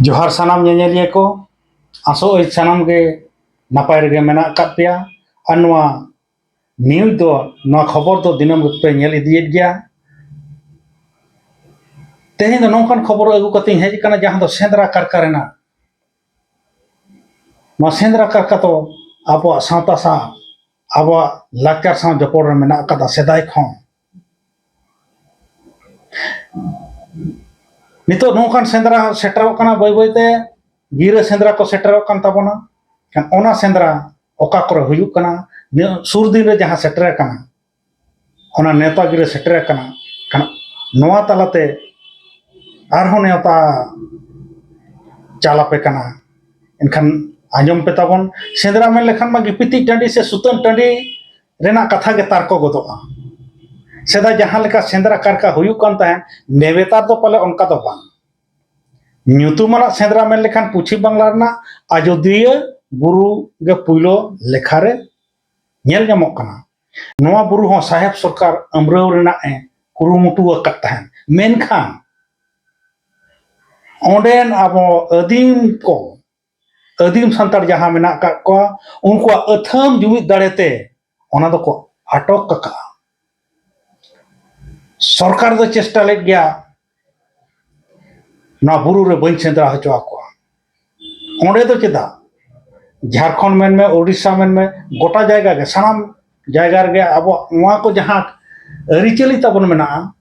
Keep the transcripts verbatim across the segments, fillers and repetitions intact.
ᱡᱚᱦᱟᱨ ᱥᱟᱱᱟᱢ ᱧᱮᱧᱮᱞᱤᱭᱟᱹ ᱠᱚ, ᱟᱥᱚᱜ ᱟᱹᱧ ᱥᱟᱱᱟᱢ ᱜᱮ ᱱᱟᱯᱟᱭ ᱨᱮᱜᱮ ᱢᱮᱱᱟᱜ ᱟᱠᱟᱫ ᱯᱮᱭᱟ᱾ ᱟᱨ ᱱᱚᱣᱟ ᱱᱤᱭᱩᱡᱽ ᱫᱚ, ᱱᱚᱣᱟ ᱠᱷᱚᱵᱚᱨ ᱫᱚ ᱫᱤᱱᱟᱹᱢ ᱜᱮᱯᱮ ᱧᱮᱞ ᱤᱫᱤᱭᱮᱫ ᱜᱮᱭᱟ᱾ ᱛᱮᱦᱮᱧ ᱫᱚ ᱱᱚᱝᱠᱟᱱ ᱠᱷᱚᱵᱚᱨ ᱟᱹᱜᱩ ᱠᱟᱛᱮᱧ ᱦᱮᱡ ᱟᱠᱟᱱᱟ, ᱡᱟᱦᱟᱸ ᱫᱚ ᱥᱮᱸᱫᱽᱨᱟ ᱠᱟᱨᱠᱟ ᱨᱮᱱᱟᱜ᱾ ᱱᱚᱣᱟ ᱥᱮᱸᱫᱽᱨᱟ ᱠᱟᱨᱠᱟ ᱫᱚ ᱟᱵᱚᱣᱟᱜ ᱥᱟᱶᱛᱟ ᱥᱟᱶ, ᱟᱵᱚᱣᱟᱜ ᱞᱟᱠᱪᱟᱨ ᱥᱟᱶ ᱡᱚᱯᱚᱲ ᱨᱮ ᱢᱮᱱᱟᱜ ᱟᱠᱟᱫᱟ ᱥᱮᱫᱟᱭ ᱠᱷᱚᱱ᱾ ᱱᱤᱛᱚᱜ ᱱᱚᱝᱠᱟᱱ ᱥᱮᱸᱫᱽᱨᱟ ᱥᱮᱴᱮᱨᱚᱜ ᱠᱟᱱᱟ, ᱵᱟᱹᱭ ᱵᱟᱹᱭᱛᱮ ᱜᱤᱨᱟᱹ ᱥᱮᱸᱫᱽᱨᱟ ᱠᱚ ᱥᱮᱴᱮᱨᱚᱜ ᱠᱟᱱ ᱛᱟᱵᱚᱱᱟ᱾ ᱠᱷᱟᱱ ᱚᱱᱟ ᱥᱮᱸᱫᱽᱨᱟ ᱚᱠᱟ ᱠᱚᱨᱮ ᱦᱩᱭᱩᱜ ᱠᱟᱱᱟ, ᱱᱤᱭᱟᱹ ᱥᱩᱨ ᱫᱤᱱ ᱨᱮ ᱡᱟᱦᱟᱸ ᱥᱮᱴᱮᱨ ᱟᱠᱟᱱᱟ, ᱚᱱᱟ ᱱᱮᱣᱛᱟ ᱜᱤᱨᱟᱹ ᱥᱮᱴᱮᱨ ᱟᱠᱟᱱᱟ᱾ ᱠᱷᱟᱱ ᱱᱚᱣᱟ ᱛᱟᱞᱟᱛᱮ ᱟᱨᱦᱚᱸ ᱱᱮᱣᱛᱟ ᱪᱟᱞ ᱟᱯᱮ ᱠᱟᱱᱟ᱾ ᱮᱱᱠᱷᱟᱱ ᱟᱸᱡᱚᱢ ᱯᱮ ᱛᱟᱵᱚᱱ, ᱥᱮᱸᱫᱽᱨᱟ ᱢᱮᱱ ᱞᱮᱠᱷᱟᱱ ᱢᱟ ᱜᱤᱯᱤᱛᱤᱡ ᱴᱟᱺᱰᱤ ᱥᱮ ᱥᱩᱛᱟᱹᱱ ᱴᱟᱺᱰᱤ ᱨᱮᱱᱟᱜ ᱠᱟᱛᱷᱟ ᱜᱮ ᱛᱟᱨᱠᱚ ᱜᱚᱫᱚᱜᱼᱟ᱾ ᱥᱮᱫᱟᱭ ᱡᱟᱦᱟᱸ ᱞᱮᱠᱟ ᱥᱮᱸᱫᱽᱨᱟ ᱠᱟᱨᱠᱟ ᱦᱩᱭᱩᱜ ᱠᱟᱱ ᱛᱟᱦᱮᱸᱫ, ᱱᱮᱵᱮᱛᱟᱨ ᱫᱚ ᱯᱟᱞᱮ ᱚᱱᱠᱟ ᱫᱚ ᱵᱟᱝ᱾ ᱧᱩᱛᱩᱢᱟᱱᱟᱜ ᱥᱮᱸᱫᱽᱨᱟ ᱢᱮᱱ ᱞᱮᱠᱷᱟᱱ ᱯᱚᱪᱷᱤᱢ ᱵᱟᱝᱞᱟ ᱨᱮᱱᱟᱜ ᱟᱡᱚᱫᱤᱭᱟᱹ ᱵᱩᱨᱩ ᱜᱮ ᱯᱩᱭᱞᱳ ᱞᱮᱠᱷᱟ ᱨᱮ ᱧᱮᱞ ᱧᱟᱢᱚᱜ ᱠᱟᱱᱟ᱾ ᱱᱚᱣᱟ ᱵᱩᱨᱩ ᱦᱚᱸ ᱥᱟᱦᱮᱵᱽ ᱥᱚᱨᱠᱟᱨ ᱟᱹᱢᱨᱟᱹᱣ ᱨᱮᱱᱟᱜ ᱮ ᱠᱩᱨᱩᱢᱩᱴᱩ ᱟᱠᱟᱫ ᱛᱟᱦᱮᱸᱫ, ᱢᱮᱱᱠᱷᱟᱱ ᱚᱸᱰᱮᱱ ᱟᱵᱚ ᱟᱹᱫᱤᱢ ᱠᱚ, ᱟᱹᱫᱤᱢ ᱥᱟᱱᱛᱟᱲ ᱡᱟᱦᱟᱸ ᱢᱮᱱᱟᱜ ᱟᱠᱟᱫ ᱠᱚᱣᱟ, ᱩᱱᱠᱩᱣᱟᱜ ᱟᱹᱛᱷᱟᱹᱢ ᱡᱩᱢᱤᱫ ᱫᱟᱲᱮᱛᱮ ᱚᱱᱟ ᱫᱚᱠᱚ ᱟᱴᱚᱠ ᱟᱠᱟᱫᱼᱟ᱾ ᱥᱚᱨᱠᱟᱨ ᱫᱚ ᱪᱮᱥᱴᱟ ᱞᱮᱫ ᱜᱮᱭᱟ, ᱱᱚᱣᱟ ᱵᱩᱨᱩ ᱨᱮ ᱵᱟᱹᱧ ᱥᱮᱸᱫᱽᱨᱟ ᱦᱚᱪᱚ ᱟᱠᱚᱣᱟ᱾ ᱚᱸᱰᱮ ᱫᱚ ᱪᱮᱫᱟᱜ? ᱡᱷᱟᱲᱠᱷᱚᱸᱰ ᱢᱮᱱᱢᱮ, ᱳᱰᱤᱥᱟ ᱢᱮᱱᱢᱮ, ᱜᱚᱴᱟ ᱡᱟᱭᱜᱟ ᱜᱮ, ᱥᱟᱱᱟᱢ ᱡᱟᱭᱜᱟ ᱨᱮᱜᱮ ᱟᱵᱚᱣᱟᱜ ᱱᱚᱣᱟ ᱠᱚ ᱡᱟᱦᱟᱸ ᱟᱹᱨᱤᱪᱟᱹᱞᱤ ᱛᱟᱵᱚᱱ ᱢᱮᱱᱟᱜᱼᱟ,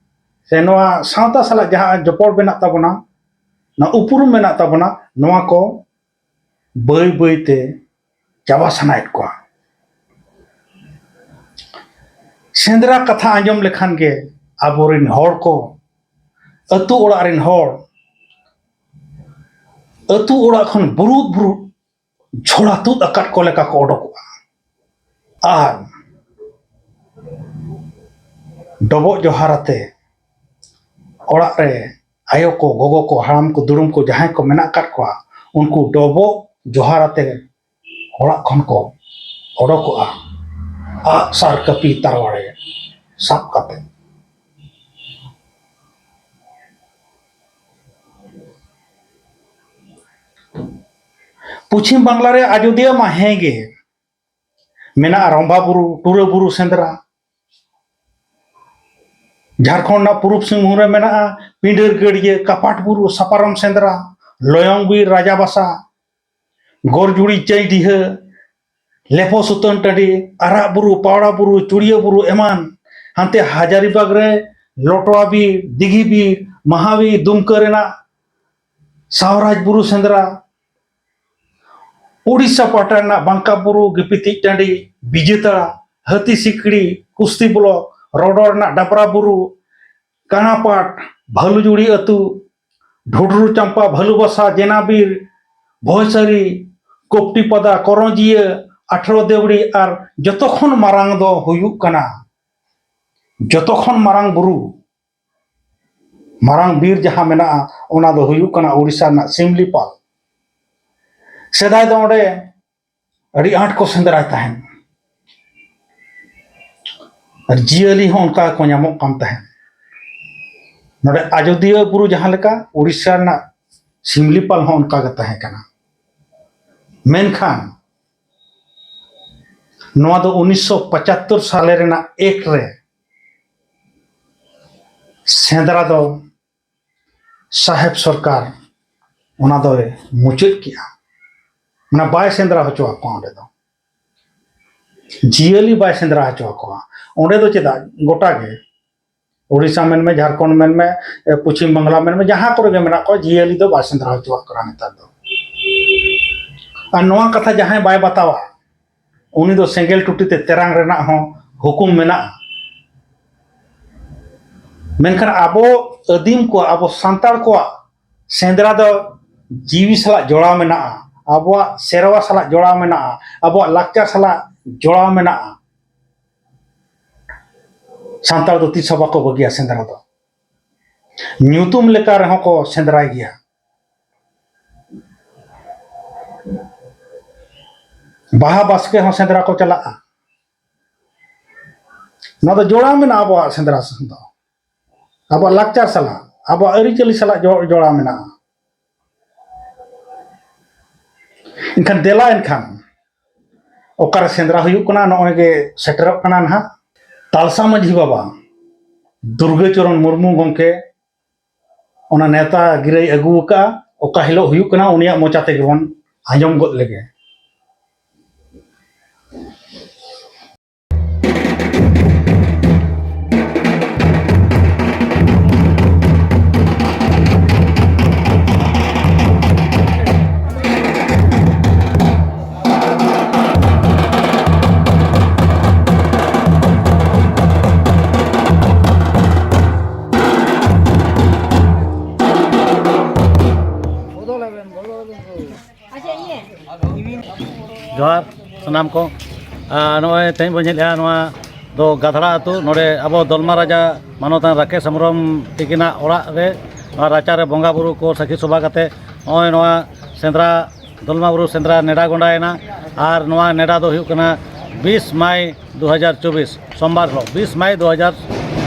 ᱥᱮ ᱱᱚᱣᱟ ᱥᱟᱶᱛᱟ ᱥᱟᱞᱟᱜ ᱡᱟᱦᱟᱸ ᱡᱚᱯᱚᱲ ᱢᱮᱱᱟᱜ ᱛᱟᱵᱚᱱᱟ, ᱱᱚᱣᱟ ᱩᱯᱨᱩᱢ ᱢᱮᱱᱟᱜ ᱛᱟᱵᱚᱱᱟ, ᱱᱚᱣᱟ ᱠᱚ ᱵᱟᱹᱭ ᱵᱟᱹᱭ ᱛᱮ ᱪᱟᱵᱟ ᱥᱟᱱᱟᱭᱮᱫ ᱠᱚᱣᱟ᱾ ᱥᱮᱸᱫᱽᱨᱟ ᱠᱟᱛᱷᱟ ᱟᱸᱡᱚᱢ ᱞᱮᱠᱷᱟᱱ ᱜᱮ ᱟᱵᱚᱨᱮᱱ ᱦᱚᱲ ᱠᱚ, ᱟᱹᱛᱩ ᱚᱲᱟᱜ ᱨᱮᱱ ᱦᱚᱲ, ᱟᱹᱛᱩ ᱚᱲᱟᱜ ᱠᱷᱚᱱ ᱵᱩᱨᱩᱫ ᱵᱩᱨᱩᱫ ᱡᱷᱚᱲᱟ ᱛᱩᱫ ᱟᱠᱟᱫ ᱠᱚ ᱞᱮᱠᱟ ᱠᱚ ᱚᱰᱚᱠᱚᱜᱼᱟ᱾ ᱟᱨ ᱰᱚᱵᱚᱜ ᱡᱚᱦᱟᱨ ᱟᱛᱮ ᱚᱲᱟᱜ ᱨᱮ ᱟᱭᱳ ᱠᱚ, ᱜᱚᱜᱚ ᱠᱚ, ᱦᱟᱲᱟᱢ ᱠᱚ, ᱫᱩᱲᱩᱢ ᱠᱚ, ᱡᱟᱦᱟᱸᱭ ᱠᱚ ᱢᱮᱱᱟᱜ ᱟᱠᱟᱫ ᱠᱚᱣᱟ, ᱩᱱᱠᱩ ᱰᱚᱵᱚᱜ ᱡᱚᱦᱟᱨ ᱟᱛᱮ ᱚᱲᱟᱜ ᱠᱷᱚᱱ ᱠᱚ ᱚᱰᱚᱠᱚᱜᱼᱟ, ᱟᱜ ᱥᱟᱨ ᱠᱟᱹᱯᱤ ᱛᱟᱨᱣᱟᱲᱮ ᱥᱟᱵ ᱠᱟᱛᱮ᱾ ᱯᱚᱪᱷᱤᱢ ᱵᱟᱝᱞᱟ ᱨᱮ ᱟᱡᱚᱫᱤᱭᱟᱹ ᱢᱟ ᱦᱮᱸ ᱜᱮ, ᱢᱮᱱᱟᱜᱼᱟ ᱨᱚᱢᱵᱷᱟ ᱵᱩᱨᱩ, ᱴᱩᱨᱟᱹ ᱵᱩᱨᱩ ᱥᱮᱸᱫᱽᱨᱟ᱾ ᱡᱷᱟᱲᱠᱷᱚᱸᱰ ᱨᱮᱱᱟᱜ ᱯᱩᱨᱩᱵ ᱥᱤᱝᱵᱷᱩᱢ ᱨᱮ ᱢᱮᱱᱟᱜᱼᱟ ᱯᱤᱸᱰᱟᱹᱨ ᱜᱟᱹᱲᱭᱟᱹ, ᱠᱟᱯᱟᱴ ᱵᱩᱨᱩ, ᱥᱟᱯᱟᱨᱚᱢ ᱥᱮᱸᱫᱽᱨᱟ, ᱞᱚᱭᱚᱝ ᱵᱤᱨ, ᱨᱟᱡᱟ ᱵᱟᱥᱟ, ᱜᱚᱨᱡᱩᱲᱤ, ᱪᱟᱹᱭᱰᱤᱦᱟᱹ, ᱞᱮᱯᱚ ᱥᱩᱛᱟᱹᱱ ᱴᱟᱺᱰᱤ, ᱟᱨᱟᱜ ᱵᱩᱨᱩ, ᱯᱟᱣᱲᱟ ᱵᱩᱨᱩ, ᱪᱩᱲᱤᱭᱟᱹ ᱵᱩᱨᱩ ᱮᱢᱟᱱ᱾ ᱦᱟᱱᱛᱮ ᱦᱟᱡᱟᱨᱤᱵᱟᱜᱽ ᱨᱮ ᱞᱚᱴᱣᱟ ᱵᱤᱨ, ᱫᱤᱜᱷᱤ ᱵᱤᱨ, ᱢᱟᱦᱟ ᱵᱤᱨ, ᱫᱩᱢᱠᱟᱹ ᱨᱮᱱᱟᱜ ᱥᱟᱣᱨᱟᱡᱽ ᱵᱩᱨᱩ ᱥᱮᱸᱫᱽᱨᱟ, ᱩᱲᱤᱥᱥᱟ ᱯᱟᱦᱴᱟ ᱨᱮᱱᱟᱜ ᱵᱟᱝᱠᱟ ᱵᱩᱨᱩ, ᱜᱤᱯᱤᱛᱤᱡ ᱴᱟᱺᱰᱤ, ᱵᱤᱡᱮᱛᱟᱲᱟ, ᱦᱟᱹᱛᱤ ᱥᱤᱠᱲᱤ, ᱠᱩᱥᱛᱤ ᱵᱞᱚᱠ, ᱨᱚᱰᱚ ᱨᱮᱱᱟᱜ ᱰᱟᱵᱨᱟ ᱵᱩᱨᱩ, ᱠᱟᱱᱟᱯᱟᱴ, ᱵᱷᱟᱞᱩᱡᱩᱲᱤ ᱟᱹᱛᱩ, ᱰᱷᱩᱰᱨᱩ ᱪᱟᱢᱯᱟ, ᱵᱷᱟᱞᱩᱵᱟᱥᱟ, ᱡᱮᱱᱟᱵᱤᱨ, ᱵᱷᱚᱭᱥᱟᱨᱤ, ᱠᱚᱯᱴᱤᱯᱟᱫᱟ, ᱠᱚᱨᱚᱸᱡᱤᱭᱟᱹ, ᱟᱴᱷᱨᱚ ᱫᱮᱣᱲᱤ ᱟᱨ ᱡᱚᱛᱚ ᱠᱷᱚᱱ ᱢᱟᱨᱟᱝ ᱫᱚ ᱦᱩᱭᱩᱜ ᱠᱟᱱᱟ, ᱡᱚᱛᱚ ᱠᱷᱚᱱ ᱢᱟᱨᱟᱝ ᱵᱩᱨᱩ, ᱢᱟᱨᱟᱝ ᱵᱤᱨ ᱡᱟᱦᱟᱸ ᱢᱮᱱᱟᱜᱼᱟ, ᱚᱱᱟ ᱫᱚ ᱦᱩᱭᱩᱜ ᱠᱟᱱᱟ ᱩᱲᱤᱥᱥᱟ ᱨᱮᱱᱟᱜ ᱥᱤᱢᱞᱤᱯᱟᱞ᱾ ᱥᱮᱫᱟᱭ ᱫᱚ ᱚᱸᱰᱮ ᱟᱹᱰᱤ ᱟᱸᱴ ᱠᱚ ᱥᱮᱸᱫᱽᱨᱟᱭ ᱛᱟᱦᱮᱸᱱ᱾ ᱟᱨ ᱡᱤᱭᱟᱹᱞᱤ ᱦᱚᱸ ᱚᱱᱠᱟ ᱠᱚ ᱧᱟᱢᱚᱜ ᱠᱟᱱ ᱛᱟᱦᱮᱸᱱ᱾ ᱱᱚᱰᱮ ᱟᱡᱚᱫᱤᱭᱟᱹ ᱵᱩᱨᱩ ᱡᱟᱦᱟᱸ ᱞᱮᱠᱟ, ᱩᱲᱤᱥᱥᱟ ᱨᱮᱱᱟᱜ ᱥᱤᱢᱞᱤᱯᱟᱞ ᱦᱚᱸ ᱚᱱᱠᱟ ᱜᱮ ᱛᱟᱦᱮᱸ ᱠᱟᱱᱟ᱾ ᱢᱮᱱᱠᱷᱟᱱ ᱱᱚᱣᱟ ᱫᱚ ᱩᱱᱤᱥᱥᱚ ᱯᱚᱸᱪᱟᱛᱛᱳᱨ ᱥᱟᱞᱮ ᱨᱮᱱᱟᱜ ᱮᱠ ᱨᱮ ᱥᱮᱸᱫᱽᱨᱟ ᱫᱚ ᱥᱟᱦᱮᱵᱽ ᱥᱚᱨᱠᱟᱨ ᱚᱱᱟ ᱫᱚᱭ ᱢᱩᱪᱟᱹᱫ ᱠᱮᱜᱼᱟ᱾ ᱢᱟᱱᱮ ᱵᱟᱭ ᱥᱮᱸᱫᱽᱨᱟ ᱦᱚᱪᱚ ᱟᱠᱚᱣᱟ ᱚᱸᱰᱮ ᱫᱚ, ᱡᱤᱭᱟᱹᱞᱤ ᱵᱟᱭ ᱥᱮᱸᱫᱽᱨᱟ ᱦᱚᱪᱚ ᱟᱠᱚᱣᱟ ᱚᱸᱰᱮ ᱫᱚ᱾ ᱪᱮᱫᱟᱜ? ᱜᱚᱴᱟ ᱜᱮ, ᱳᱰᱤᱥᱟ ᱢᱮᱱᱢᱮ, ᱡᱷᱟᱲᱠᱷᱚᱸᱰ ᱢᱮᱱᱢᱮ, ᱮ, ᱯᱚᱪᱷᱤᱢ ᱵᱟᱝᱞᱟ ᱢᱮᱱᱢᱮ, ᱡᱟᱦᱟᱸ ᱠᱚᱨᱮ ᱜᱮ ᱢᱮᱱᱟᱜ ᱠᱚᱣᱟ, ᱡᱤᱭᱟᱹᱞᱤ ᱫᱚ ᱵᱟᱭ ᱥᱮᱸᱫᱽᱨᱟ ᱦᱚᱪᱚᱣᱟᱜ ᱠᱟᱱᱟ ᱱᱮᱛᱟᱨ ᱫᱚ᱾ ᱟᱨ ᱱᱚᱣᱟ ᱠᱟᱛᱷᱟ ᱡᱟᱦᱟᱸᱭ ᱵᱟᱭ ᱵᱟᱛᱟᱣᱟ, ᱩᱱᱤ ᱫᱚ ᱥᱮᱸᱜᱮᱞ ᱴᱩᱴᱤ ᱛᱮ ᱛᱮᱨᱟᱝ ᱨᱮᱱᱟᱜ ᱦᱚᱸ ᱦᱩᱠᱩᱢ ᱢᱮᱱᱟᱜᱼᱟ᱾ ᱢᱮᱱᱠᱷᱟᱱ ᱟᱵᱚ ᱟᱹᱫᱤᱢ ᱠᱚᱣᱟᱜ, ᱟᱵᱚ ᱥᱟᱱᱛᱟᱲ ᱠᱚᱣᱟᱜ ᱥᱮᱸᱫᱽᱨᱟ ᱫᱚ ᱡᱤᱣᱤ ᱥᱟᱞᱟᱜ ᱡᱚᱲᱟᱣ ᱢᱮᱱᱟᱜᱼᱟ, ᱟᱵᱚᱣᱟᱜ ᱥᱮᱨᱣᱟ ᱥᱟᱞᱟᱜ ᱡᱚᱲᱟᱣ ᱢᱮᱱᱟᱜᱼᱟ, ᱟᱵᱚᱣᱟᱜ ᱞᱟᱠᱪᱟᱨ ᱥᱟᱞᱟᱜ ᱡᱚᱲᱟᱣ ᱢᱮᱱᱟᱜᱼᱟ᱾ ᱥᱟᱱᱛᱟᱲ ᱫᱚ ᱛᱤᱥ ᱦᱚᱸ ᱵᱟᱠᱚ ᱵᱟᱹᱜᱤᱭᱟ ᱥᱮᱸᱫᱽᱨᱟ ᱫᱚ᱾ ᱧᱩᱛᱩᱢ ᱞᱮᱠᱟ ᱨᱮᱦᱚᱸ ᱠᱚ ᱥᱮᱸᱫᱽᱨᱟᱭ ᱜᱮᱭᱟ᱾ ᱵᱟᱦᱟ ᱵᱟᱥᱠᱮ ᱦᱚᱸ ᱥᱮᱸᱫᱽᱨᱟ ᱠᱚ ᱪᱟᱞᱟᱜᱼᱟ᱾ ᱱᱚᱣᱟ ᱫᱚ ᱡᱚᱲᱟᱣ ᱢᱮᱱᱟᱜᱼᱟ ᱟᱵᱚᱣᱟᱜ ᱥᱮᱸᱫᱽᱨᱟ ᱫᱚ, ᱟᱵᱚᱣᱟᱜ ᱞᱟᱠᱪᱟᱨ ᱥᱟᱞᱟᱜ, ᱟᱵᱚᱣᱟᱜ ᱟᱹᱨᱤᱪᱟᱹᱞᱤ ᱥᱟᱞᱟᱜ ᱡᱚ-, ᱡᱚᱲᱟᱣ ᱢᱮᱱᱟᱜᱼᱟ᱾ ᱮᱱᱠᱷᱟᱱ ᱫᱮᱞᱟ ᱮᱱᱠᱷᱟᱱ ᱚᱠᱟᱨᱮ ᱥᱮᱸᱫᱽᱨᱟ ᱦᱩᱭᱩᱜ ᱠᱟᱱᱟ, ᱱᱚᱜᱼᱚᱭ ᱜᱮ ᱥᱮᱴᱮᱨᱚᱜ ᱠᱟᱱᱟ ᱱᱟᱦᱟᱜ᱾ ᱛᱟᱞᱥᱟ ᱢᱟᱹᱡᱷᱤ ᱵᱟᱵᱟ ᱫᱩᱨᱜᱟᱹ ᱪᱚᱨᱚᱱ ᱢᱩᱨᱢᱩ ᱜᱚᱢᱠᱮ ᱚᱱᱟ ᱱᱮᱣᱛᱟ ᱜᱤᱨᱟᱹᱭ ᱟᱹᱜᱩ ᱟᱠᱟᱫᱼᱟ, ᱚᱠᱟ ᱦᱤᱞᱳᱜ ᱦᱩᱭᱩᱜ ᱠᱟᱱᱟ ᱩᱱᱤᱭᱟᱜ ᱢᱚᱪᱟ ᱛᱮᱜᱮ ᱵᱚᱱ ᱟᱸᱡᱚᱢ ᱜᱚᱫ ᱞᱮᱜᱮ᱾ ᱡᱚᱦᱟᱨ ᱥᱟᱱᱟᱢ ᱠᱚ᱾ ᱟᱨ ᱱᱚᱜᱼᱚᱭ ᱛᱮᱦᱮᱧ ᱵᱚᱱ ᱧᱮᱞᱮᱫᱼᱟ, ᱱᱚᱣᱟ ᱫᱚ ᱜᱟᱫᱷᱲᱟ ᱟᱹᱛᱩ᱾ ᱱᱚᱰᱮ ᱟᱵᱚ ᱫᱚᱞᱢᱟ ᱨᱟᱡᱟ ᱢᱟᱱᱚᱛᱟᱱ ᱨᱟᱠᱮᱥ ᱦᱮᱢᱵᱨᱚᱢ ᱛᱤᱠᱤᱱᱟᱜ ᱚᱲᱟᱜ ᱨᱮ, ᱱᱚᱣᱟ ᱨᱟᱪᱟᱨᱮ ᱵᱚᱸᱜᱟ ᱵᱩᱨᱩ ᱠᱚ ᱥᱟᱹᱠᱷᱤ ᱥᱚᱵᱷᱟ ᱠᱟᱛᱮ ᱱᱚᱜᱼᱚᱭ ᱱᱚᱣᱟ ᱥᱮᱸᱫᱽᱨᱟ, ᱫᱚᱞᱢᱟ ᱵᱩᱨᱩ ᱥᱮᱸᱫᱽᱨᱟ ᱱᱮᱰᱟ ᱜᱚᱸᱰᱟᱭᱮᱱᱟ᱾ ᱟᱨ ᱱᱚᱣᱟ ᱱᱮᱰᱟ ᱫᱚ ᱦᱩᱭᱩᱜ ᱠᱟᱱᱟ ᱵᱤᱥ ᱢᱟᱭ ᱫᱩ ᱦᱟᱡᱟᱨ ᱪᱚᱵᱵᱤᱥ ᱥᱳᱢᱵᱟᱨ ᱦᱤᱞᱳᱜ, ᱵᱤᱥ ᱢᱟᱭ ᱫᱩ ᱦᱟᱡᱟᱨ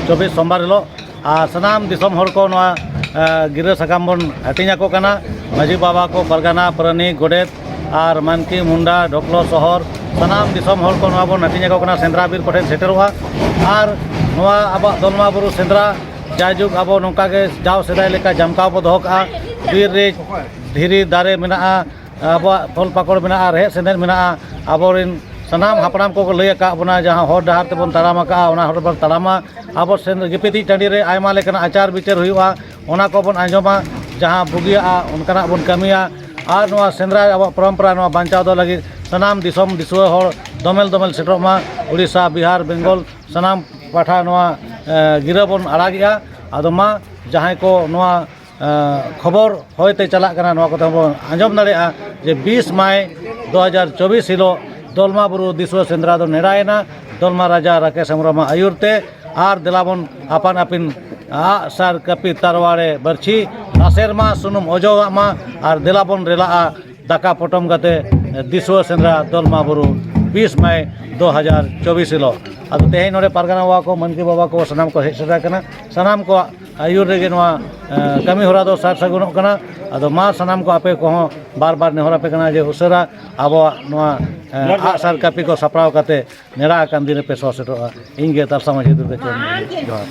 ᱪᱚᱵᱵᱤᱥ ᱥᱳᱢᱵᱟᱨ ᱦᱤᱞᱳᱜ᱾ ᱟᱨ ᱥᱟᱱᱟᱢ ᱫᱤᱥᱚᱢ ᱦᱚᱲ ᱠᱚ ᱱᱚᱣᱟ, ᱮ, ᱜᱤᱨᱟᱹ ᱥᱟᱠᱟᱢ ᱵᱚᱱ ᱦᱟᱹᱴᱤᱧ ᱟᱠᱚ ᱠᱟᱱᱟ᱾ ᱢᱟᱹᱡᱷᱤ ᱵᱟᱵᱟ ᱠᱚ, ᱯᱟᱨᱜᱟᱱᱟ, ᱯᱟᱨᱟᱱᱤᱠ, ᱜᱚᱰᱮᱛ ᱟᱨ ᱢᱟᱱᱠᱤ, ᱢᱩᱱᱰᱟ, ᱰᱷᱚᱠᱞᱚ ᱥᱚᱦᱚᱨ, ᱥᱟᱱᱟᱢ ᱫᱤᱥᱚᱢ ᱦᱚᱲ ᱠᱚ ᱱᱚᱣᱟ ᱵᱚᱱ ᱦᱟᱹᱴᱤᱧ ᱟᱠᱚ ᱠᱟᱱᱟ᱾ ᱥᱮᱸᱫᱽᱨᱟ ᱵᱤᱨ ᱠᱚᱴᱷᱮᱱ ᱥᱮᱴᱮᱨᱚᱜᱼᱟ᱾ ᱟᱨ ᱱᱚᱣᱟ ᱟᱵᱚᱣᱟᱜ ᱫᱚᱞᱢᱟ ᱵᱩᱨᱩ ᱥᱮᱸᱫᱽᱨᱟ ᱡᱟᱭᱡᱩᱜᱽ ᱟᱵᱚ ᱱᱚᱝᱠᱟ ᱜᱮ ᱡᱟᱣ ᱥᱮᱫᱟᱭ ᱞᱮᱠᱟ ᱡᱟᱢᱠᱟᱣ ᱵᱚ ᱫᱚᱦᱚ ᱠᱟᱜᱼᱟ᱾ ᱵᱤᱨ ᱨᱮ ᱫᱷᱤᱨᱤ ᱫᱟᱨᱮ ᱢᱮᱱᱟᱜᱼᱟ, ᱟᱵᱚᱣᱟᱜ ᱯᱷᱚᱞ ᱯᱟᱠᱚᱲ ᱢᱮᱱᱟᱜᱼᱟ, ᱨᱮᱦᱮᱫ ᱥᱮᱸᱫᱮᱫ ᱢᱮᱱᱟᱜᱼᱟ᱾ ᱟᱵᱚᱨᱮᱱ ᱥᱟᱱᱟᱢ ᱦᱟᱯᱲᱟᱢ ᱠᱚᱠᱚ ᱞᱟᱹᱭ ᱟᱠᱟᱫ ᱵᱚᱱᱟ, ᱡᱟᱦᱟᱸ ᱦᱚᱨ ᱰᱟᱦᱟᱨ ᱛᱮᱵᱚᱱ ᱛᱟᱲᱟᱢ ᱟᱠᱟᱫᱼᱟ, ᱚᱱᱟ ᱦᱚᱨ ᱵᱚᱱ ᱛᱟᱲᱟᱢᱟ᱾ ᱟᱵᱚ ᱥᱮᱱ ᱜᱤᱯᱤᱛᱤᱡ ᱴᱟᱺᱰᱤ ᱨᱮ ᱟᱭᱢᱟ ᱞᱮᱠᱟᱱᱟᱜ ᱟᱪᱟᱨ ᱵᱤᱪᱟᱹᱨ ᱦᱩᱭᱩᱜᱼᱟ, ᱚᱱᱟ ᱠᱚᱵᱚᱱ ᱟᱸᱡᱚᱢᱟ, ᱡᱟᱦᱟᱸ ᱵᱩᱜᱤᱭᱟᱜᱼᱟ ᱚᱱᱠᱟᱱᱟᱜ ᱵᱚᱱ ᱠᱟᱹᱢᱤᱭᱟ᱾ ᱟᱨ ᱱᱚᱣᱟ ᱥᱮᱸᱫᱽᱨᱟ ᱟᱵᱚᱣᱟᱜ ᱯᱚᱨᱚᱢᱯᱚᱨᱟ ᱱᱚᱣᱟ ᱵᱟᱧᱪᱟᱣ ᱫᱚᱦᱚ ᱞᱟᱹᱜᱤᱫ ᱥᱟᱱᱟᱢ ᱫᱤᱥᱚᱢ ᱫᱤᱥᱩᱣᱟᱹ ᱦᱚᱲ ᱫᱚᱢᱮᱞ ᱫᱚᱢᱮᱞ ᱥᱮᱴᱮᱨᱚᱜ ᱢᱟ᱾ ᱩᱲᱤᱥᱥᱟ, ᱵᱤᱦᱟᱨ, ᱵᱮᱝᱜᱚᱞ ᱥᱟᱱᱟᱢ ᱯᱟᱦᱴᱟ ᱱᱚᱣᱟ, ᱮ, ᱜᱤᱨᱟᱹ ᱵᱚᱱ ᱟᱲᱟᱜᱮᱜᱼᱟ᱾ ᱟᱫᱚ ᱢᱟ ᱡᱟᱦᱟᱸᱭ ᱠᱚ ᱱᱚᱣᱟ ᱮ, ᱠᱷᱚᱵᱚᱨ ᱦᱚᱭᱛᱮ ᱪᱟᱞᱟᱜ ᱠᱟᱱᱟ, ᱱᱚᱣᱟ ᱠᱚᱛᱮ ᱦᱚᱸ ᱵᱚᱱ ᱟᱸᱡᱚᱢ ᱫᱟᱲᱮᱭᱟᱜᱼᱟ ᱡᱮ ᱵᱤᱥ ᱢᱟᱭ ᱫᱩ ᱦᱟᱡᱟᱨ ᱪᱚᱵᱵᱤᱥ ᱦᱤᱞᱳᱜ ᱫᱚᱞᱢᱟ ᱵᱩᱨᱩ ᱫᱤᱥᱩᱣᱟᱹ ᱥᱮᱸᱫᱽᱨᱟ ᱫᱚ ᱱᱮᱰᱟᱭᱮᱱᱟ ᱫᱚᱞᱢᱟ ᱨᱟᱡᱟ ᱨᱟᱠᱮᱥ ᱦᱮᱢᱵᱨᱚᱢᱟᱜ ᱟᱹᱭᱩᱨ ᱛᱮ᱾ ᱟᱨ ᱫᱮᱞᱟ ᱵᱚᱱ ᱟᱯᱟᱱ ᱟᱹᱯᱤᱱ ᱟᱜ ᱥᱟᱨ ᱠᱟᱹᱯᱤ ᱛᱟᱨᱣᱟᱲᱮ ᱵᱟᱹᱨᱪᱷᱤ ᱞᱟᱥᱮᱨ ᱢᱟ, ᱥᱩᱱᱩᱢ ᱚᱡᱚᱜᱟᱜ ᱢᱟ᱾ ᱟᱨ ᱫᱮᱞᱟ ᱵᱚᱱ ᱨᱮᱞᱟᱜᱼᱟ ᱫᱟᱠᱟ ᱯᱚᱴᱚᱢ ᱠᱟᱛᱮ ᱫᱤᱥᱩᱣᱟᱹ ᱥᱮᱸᱫᱽᱨᱟ ᱫᱚᱞᱢᱟ ᱵᱩᱨᱩ ᱵᱤᱥ ᱢᱟᱭ ᱫᱩ ᱦᱟᱡᱟᱨ ᱪᱚᱵᱵᱤᱥ ᱦᱤᱞᱳᱜ᱾ ᱟᱫᱚ ᱛᱮᱦᱮᱧ ᱱᱚᱰᱮ ᱯᱟᱨᱜᱟᱱᱟ ᱵᱟᱵᱟ ᱠᱚ, ᱢᱟᱹᱱᱠᱤ ᱵᱟᱵᱟ ᱠᱚ ᱥᱟᱱᱟᱢ ᱠᱚ ᱦᱮᱡ ᱥᱮᱴᱮᱨ ᱟᱠᱟᱱᱟ᱾ ᱥᱟᱱᱟᱢ ᱠᱚᱣᱟᱜ ᱟᱹᱭᱩᱨ ᱨᱮᱜᱮ ᱱᱚᱣᱟ ᱠᱟᱹᱢᱤ ᱦᱚᱨᱟ ᱫᱚ ᱥᱟᱨ ᱥᱟᱹᱜᱩᱱᱚᱜ ᱠᱟᱱᱟ᱾ ᱟᱫᱚ ᱢᱟ ᱥᱟᱱᱟᱢ ᱠᱚ ᱟᱯᱮ ᱠᱚᱦᱚᱸ ᱵᱟᱨ ᱵᱟᱨ ᱱᱮᱦᱚᱨ ᱟᱯᱮ ᱠᱟᱱᱟ ᱡᱮ ᱩᱥᱟᱹᱨᱟ ᱟᱵᱚᱣᱟᱜ ᱱᱚᱣᱟ ᱟᱜᱼᱥᱟᱨ ᱠᱟᱹᱯᱤ ᱠᱚ ᱥᱟᱯᱲᱟᱣ ᱠᱟᱛᱮ ᱱᱮᱰᱟ ᱟᱠᱟᱱ ᱫᱤᱱ ᱨᱮᱯᱮ ᱥᱚᱦᱚᱨ ᱥᱮᱴᱮᱨᱚᱜᱼᱟ᱾ ᱤᱧ ᱜᱮ ᱛᱟᱨᱥᱟ ᱢᱟᱹᱡᱷᱤ ᱫᱩᱨᱜᱟᱹ ᱪᱚᱨᱚᱱ ᱢᱩᱨᱢᱩ᱾ ᱡᱚᱦᱟᱨ᱾